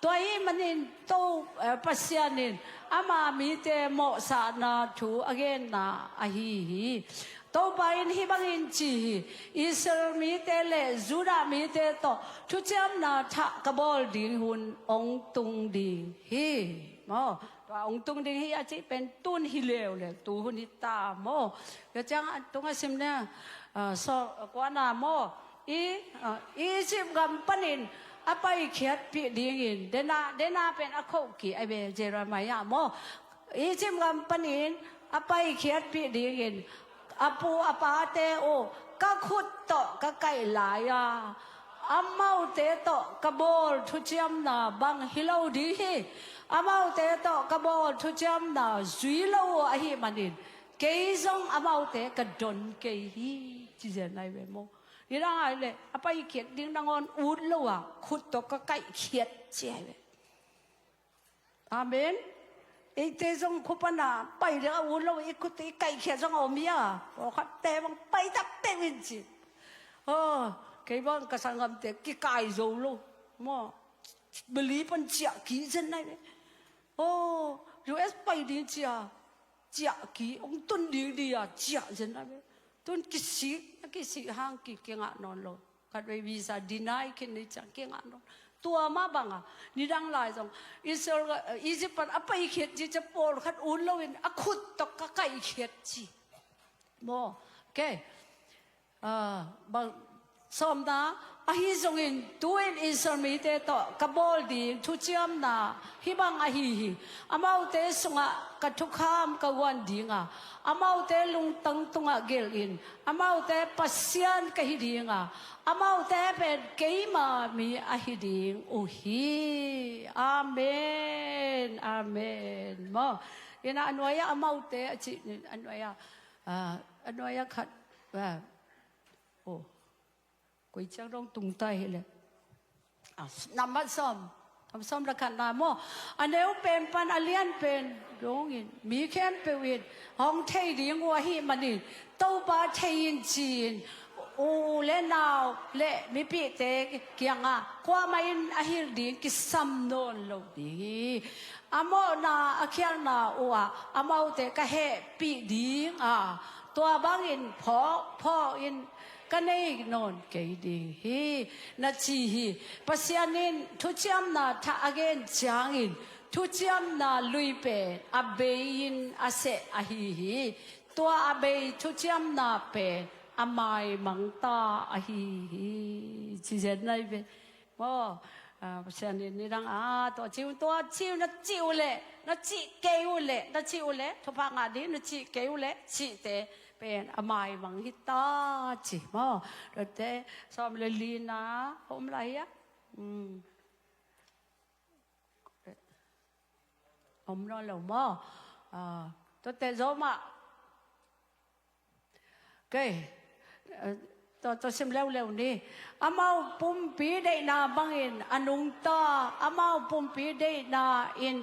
tua ahih manin To, eh, Pasian in ama mite mawhsakna thu a genna ahi hi. Topa in hih bangin ci hi, Israel mite le Judah mite tawh thuciamna thah ka bawl ding hun hong tung ding hi. Maw, tua hong tung ding hi a cih pen tun hi leuleu, tu hun hi ta maw. Tua ciang a tung a sim ne, ah, so, kuana maw. I, ah, Egypt gam panin a paikhiatpih dingin, dena, dena pen a khoh kik a ve Jeremiah maw. Egypt gam panin a paikhiatpih dingin, a pu a pate uh, ka khut tawh ka kaih lai-a, amaute tawh ka bawl thuciamna bang hi lo ding hi. Amaute tawh ka bawl thuciamna zui lo uh ahih manin, kei zong amaute ka don kei hi, ci zen ai ve maw. Nidang ai leh a paikhiat ding nangawn ut lo a, khut tawh ka kaihkhiat ci ai ve. Amen. Eite zong khua pana pai ding a ut lo, i khut tawh i kaihkhiat zong a om hi a. Pawlkhatte bang pai tak peuh in ci. Oh, kei bang ka sanggamte kikai zo lo. Maw, beli pan ciah kik zen ai ve. Oh, U S pai ding cia, ciah kik, hong tun ding dia ciah zen a ve. Tun kisik, a kisik hang kik kingah nawn lo. Khatvei visa deny khin ni ciang kingah nawn. Tua mah banga nidang lai zong Israel, eh, Egypt pan a paikhiat ci cia pawlkhat ut loin a khut tawh ka kaihkhiat ci. Maw, okay. Ah, bang, sawmna, Ahi zongin tu-in Israel mite tawh ka bawl ding thuciamna hih bang ahi hi. Amaute sungah ka thukham ka guan ding a, amaute lungtang tungah gelhin amaute Pasian ka hi ding a, amaute pen keima mi ahi ding uh hi. Amen. Amen. Maw? Ina a nuai-ah amaute a cih, a nuai-ah, ah, a nuai-ah khat, ah, oh. Koi ciang dong tung ta hi leh. Ah, nambat sawm. Nambat sawm le khatna maw? A neu pen pan a lian pen dongin mi khempeuh in hong thei ding uh ahih manin Topa thei in ci-in u le nau le mipihte kiangah kuamah in a hilh ding kisam nawn lo ding hi. A mawhna a khialhna uhah amaute ka hehpih ding a, tua bangin phawk phawk in ka nei nawn kei ding hi, na ci hi. Pasian in thuciamna thah a gen ciangin thuciamna lui pen a bei-in a seh ahi hi. Tua a bei thuciamna pen a maimang ta ahi hi. Ci zen nai ve. Maw, ah, Pasian in nidang a, tua ci uh, tua ci uh, na cih uh leh, na cih kei uh leh, na cih uh leh, thupha ngah ding na cih kei uh leh, cihte pen a maimang hi ta ci. Maw, tuate sawm le lina om lai hia? Hmm. Om nawn lo maw? Ah, tuate zomah. Kei, eh, tua, tua sim leuleu ni. Amau pumpi deihna bangin a nungta, amau pumpi deihna in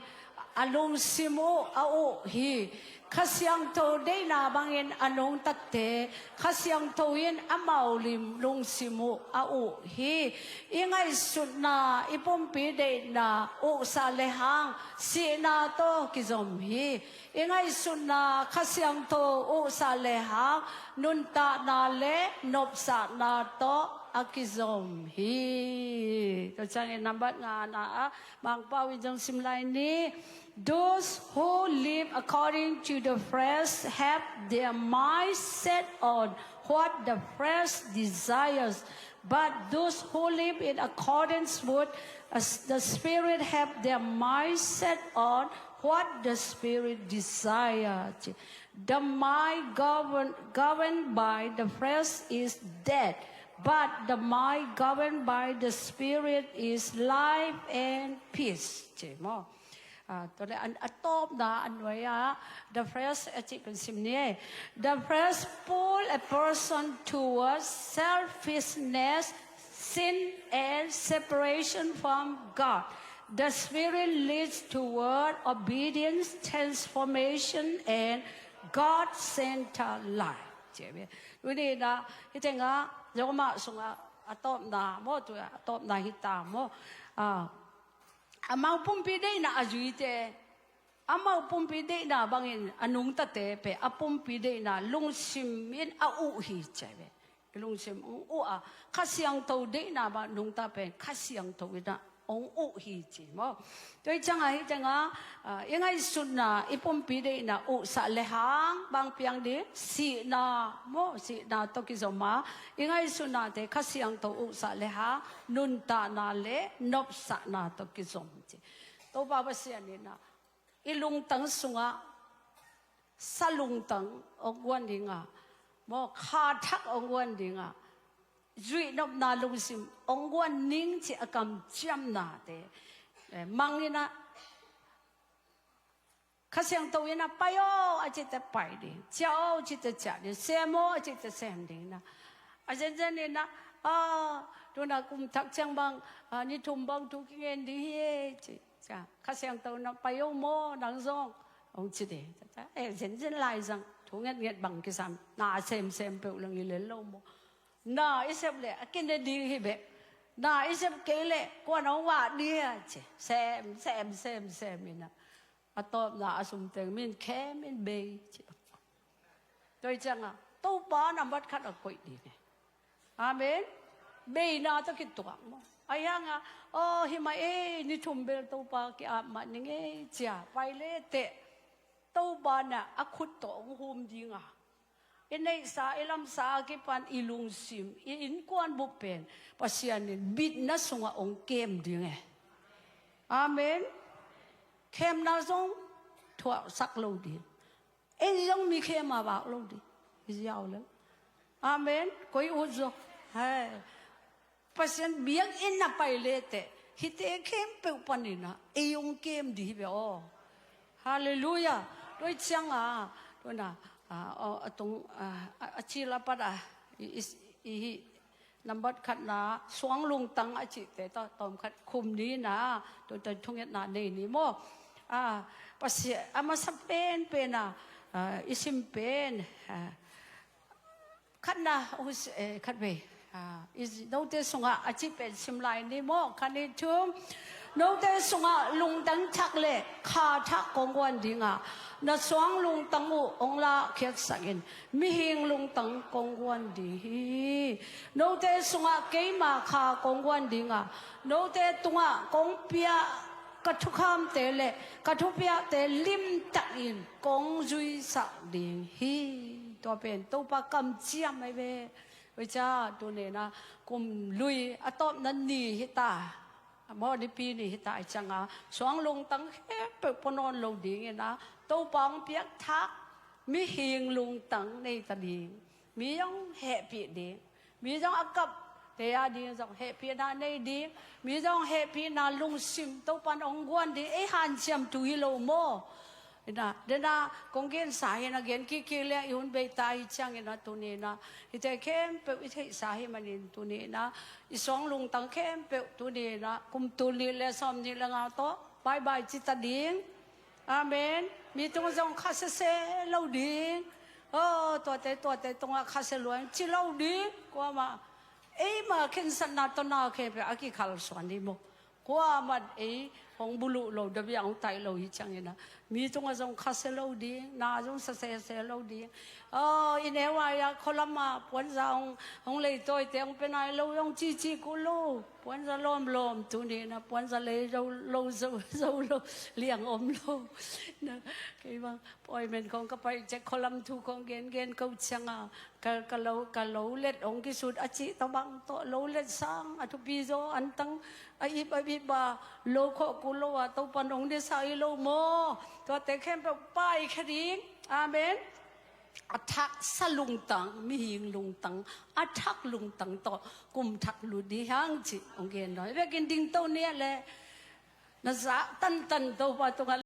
a lungsim uh a uh hi. Kha Siangtho deihna bangin a nungtate, Kha Siangtho in amau lim lungsim uh a uh hi. I ngaihsutna, i pumpi deihna uhsah lehang sihna tawh kizom hi. I ngaihsutna Kha Siangtho uhsah lehang nuntakna le nopsakna tawh a kizom hi. Tua ciangin nambat ngana ah Mangpau in zong sim lai ni. Those who live according to the flesh have their mind set on what the flesh desires, but those who live in accordance with, uh, the Spirit have their mind set on what the Spirit desires. The mind govern, governed by the flesh is death, but the mind governed by the Spirit is life and peace. Ci maw? Ah, tua leh a tawpna a nuai-ah, the flesh a cih pen sim ni. The flesh pull a person towards selfishness, sin, and separation from God. The Spirit leads toward obedience, transformation, and God-centered life. Ci ve. Tuni-in ah, hih tengah, Roma sungah a tawpna maw, tua a tawpna hi ta maw? Ah, amau pumpi deihna a zuite, amau pumpi deihna bangin a nungtate pen a pumpi deihna lungsim in a uh hi ci ve. I lungsim hong uh a, Kha Siangtho deihna bang nungta pen Kha Siangtho in a hong uh hi ci maw? Tua hi ciangah, hih ciangah, ah, i ngaihsutna, i pumpi deihna uhsah lehang bang piang ding, sihna maw, sihna tawh kizom a, i ngaihsutnate Kha Siangtho uhsah lehang nuntakna le nopsakna tawh kizom ci. Topa Pasian in ah, i lungtang sungah sa lungtang hong guan ding a, maw, kha thak hong guan ding a, zuihnopna lungsim hong guan ning ci a kamciamnate, eh, mang in ah, Kha Siangtho in ah, pai aw a cihte pai ding, ciah aw a cihte ciah ding, sem aw a cihte sem ding in ah. A zenzen in ah, ah, tu-in ah kum thak ciang bang, ah, ni thum bang thu kingen ding hi e ci. Cia, Kha Siangtho in ah, pai aw maw nang zong, hong ci ding. Cia, cia, eh, zenzen lai zang thu ngetnget bang kisam, na semsem peuh leng hi lel lo maw? Na i sep leh a kine ding hi beh. Na i sep kei leh kua'n hong vak ding hia ci. Sem, sem, sem, sem in ah, a tawpna a sum teng min khem in bei ci. Tua hi ciangah Topa nambat khat a koih ding e. Amen. Beina tawh kituak maw? Ahi hangah, aw, hi mah ei, ni thum bel Topa ki-ap mah ning ei cia pai le teh, Topa in ah a khut tawh hong hum ding a, I neihsa, i lamsa a kipan i lungsim, i innkuan bup pen Pasian in bitna sungah hong kem ding e. Amen. Khemna zong thuaksak lo ding. Ei zong mi khem a vak lo ding. I ziau lel. Amen. Koi ut zo. Hai. Pasian biakinn a pai leteh hihte khempeuh panin ah ei hong kem ding hi ve aw. Halleluiah. Tua ciangah, tua na, a, a, a tung, a, a, a cil a pat a, i, i, i, nambat khatna, suang lungtang a cihte tawh tawmkhat khum ni na, tua, tua thungetna nei ni maw. A, Pasian, a masa penpen a, a, i sim pen, a, khatna, hong si-, eh, khat vei. A, i zi-, note sungah a cih pen sim lai ni maw, khat nih thum. Note sungah lungtang thak le kha thak kong guan dingah, na suang lungtang uh hong lahkhiatsak in, mihing lungtang kong guan ding hi. Note sungah keima kha kong guan dingah, note tungah kong piah ka thukhamte le ka thupiahte limtakin kong zuisak ding hi. Tua pen Topa kamciam ahi ve. Ui ca, tuni na kum lui a tawpna ni hi ta. Maw, Nipi ni hi ta, i ciangah suang lungtang khempeuh pua nawn lo dingin ah, Topa hong piak thak mihing lungtang nei ta ding. Mi zong hehpih ding. Mi zong a kapte a ding zong hehpihna nei ding. Mi zong hehpihna lungsim Topa in hong guan ding. Ei hanciamtu hi lo maw? Ina, dena kong gensa hi na, gen kikkik le i hun bei ta hi ciangin ah, tuni na hihte khempeuh i theihsa hi manin, tuni na i suang lungtang khempeuh tuni na kum tul nih le sawm nih le nga tawh bye bye ci ta ding. Amen. Mi tung zong kha sese lo ding. Oh, tuate, tuate tungah kha se luang ci lo ding. Kuamah, eima khensatna tawh na khempeuh a kikhalsuan hi maw. Kuamah ei hong buluh lo, dabiang hong taih lo hi ciangin ah, mi tungah zong kha se lo ding, na zong sa sese lo ding. Oh, i neu ai ah khualam ah puanza hong, hong leitawite hong pia nai lo, hong cici kul lo. Puanza lawmlawm, tuni na puanza lei zo lo, zo, zo lo, liang om lo. Na, kei bang, pawi men kong ka pai cek, khualam thu kong gengen ko ciangah, ka, ka lo, ka lo let hong kisut a cih tabang tawh, lo let sang a thupi zaw, antang a ip, a ip a lo khawh kul lo a, Topa in hong desak hi lo maw. Tuate khempeuh paikhia ding. Amen. A thaksa lungtang, mihing lungtang, a thak lungtang tawh kum thak lut ding hi hang cih hong gen nuam. Vekin dingto ni a le, na zak tantan Topa tungah